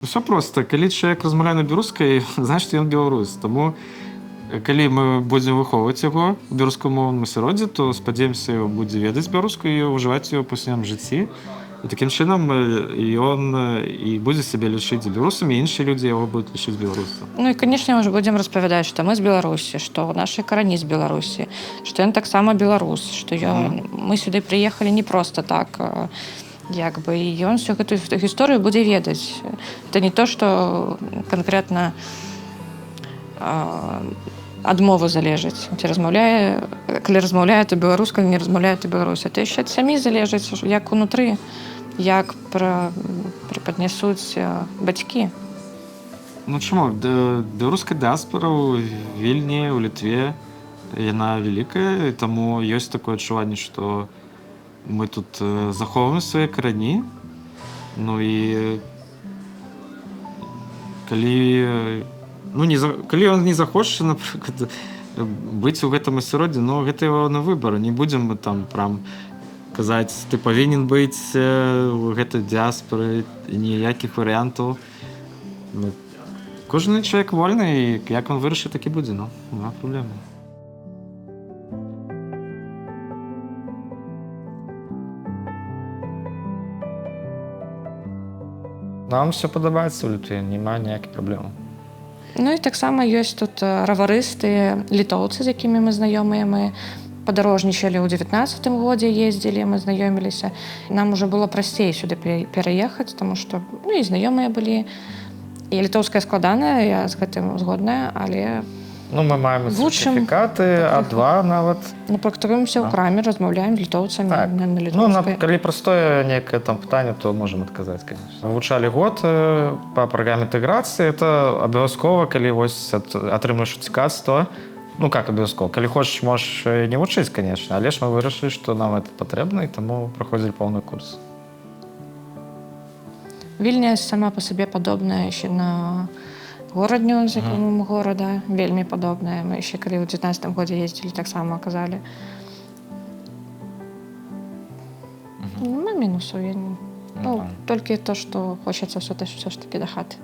Все просто. Калі чалавек размаўляе на беларускай, значит, ён беларус. Таму калі мы будзем выхоўваць яго ў беларускамоўным асяроддзі, то, спадзяемся, будзе ведаць беларускую і ўжываць ее ў паўсядзённым жыцці. І такім чынам ён і будзе сябе лічыць беларусам, і іншыя людзі яго будуць лічыць беларусам. Ну і, конечно, мы ж будзем распавядаць, што мы з Беларусі, што нашы карані з Беларусі, што ён таксама беларус, што ён, мы сюды прыехалі не просто так, як бы, і ён всю гэтую гісторыю будзе ведаць. Это не то, што канкрэтна ад мовы залежыць. Ці размаўляе, калі размаўляе, то беларуска, не размаўляе, то беларус. Это яшчэ ад сям'і залежыць, як унутры, як преподнесуць бацькі. Ну чаму? Беларуская дыаспора ў Вільні, у Літве, яна вялікая, і таму ёсць такое адчуванне, што мы тут захоўваем свае карані. Ну і калі, ну, не за, калі ён не захоча, напрыклад, быць у гэтым асяроддзі, ну, гэта яго на выбар. Не будзем мы там прям казаць: «Ты павінен быць у гэтай дыаспоры», ніякіх варыянтаў. Ну, кожны чалавек вольны, і як он вырашыць, так і будзе, ну, няма праблемы. Нам все падабаецца ў Літве, няма ніякіх праблем. Ну і таксама ёсць тут раварысты літоўцы, з якімі мы знаёмыя, мы падарожнічалі ў 19-м годзе, ездзілі, мы знаёміліся. Нам уже было прасцей сюды пераехаць, таму што, ну, і знаёмыя былі. І літоўская складаная, я з гэтым згодная, але Ну, мы маем вучым. сертыфікаты А2 нават. Ну, практыкуемся ў краме, размаўляем з літоўцамі на Ну, літоўскай. калі простое некае там пытанне, то можам адказаць, конечно. Вывучалі год па праграме інтэграцыі, это абавязкова, калі вось атрымаеш уцікацтва. Ну, как абавязкова? Калі хочаш, можаш не вучыць, конечно, але ж мы вырашылі, што нам это патрэбна, і таму праходзілі поўны курс. Вільня сама па сабе падобная яшчэ на Горадню, з якім горада, вельмі падобная. Мы яшчэ калі ў 19 годзе ездзілі, таксама казалі. Няма мінусаў, я не... Ну, толькі то, што хочацца ўсё ж такі да хаты.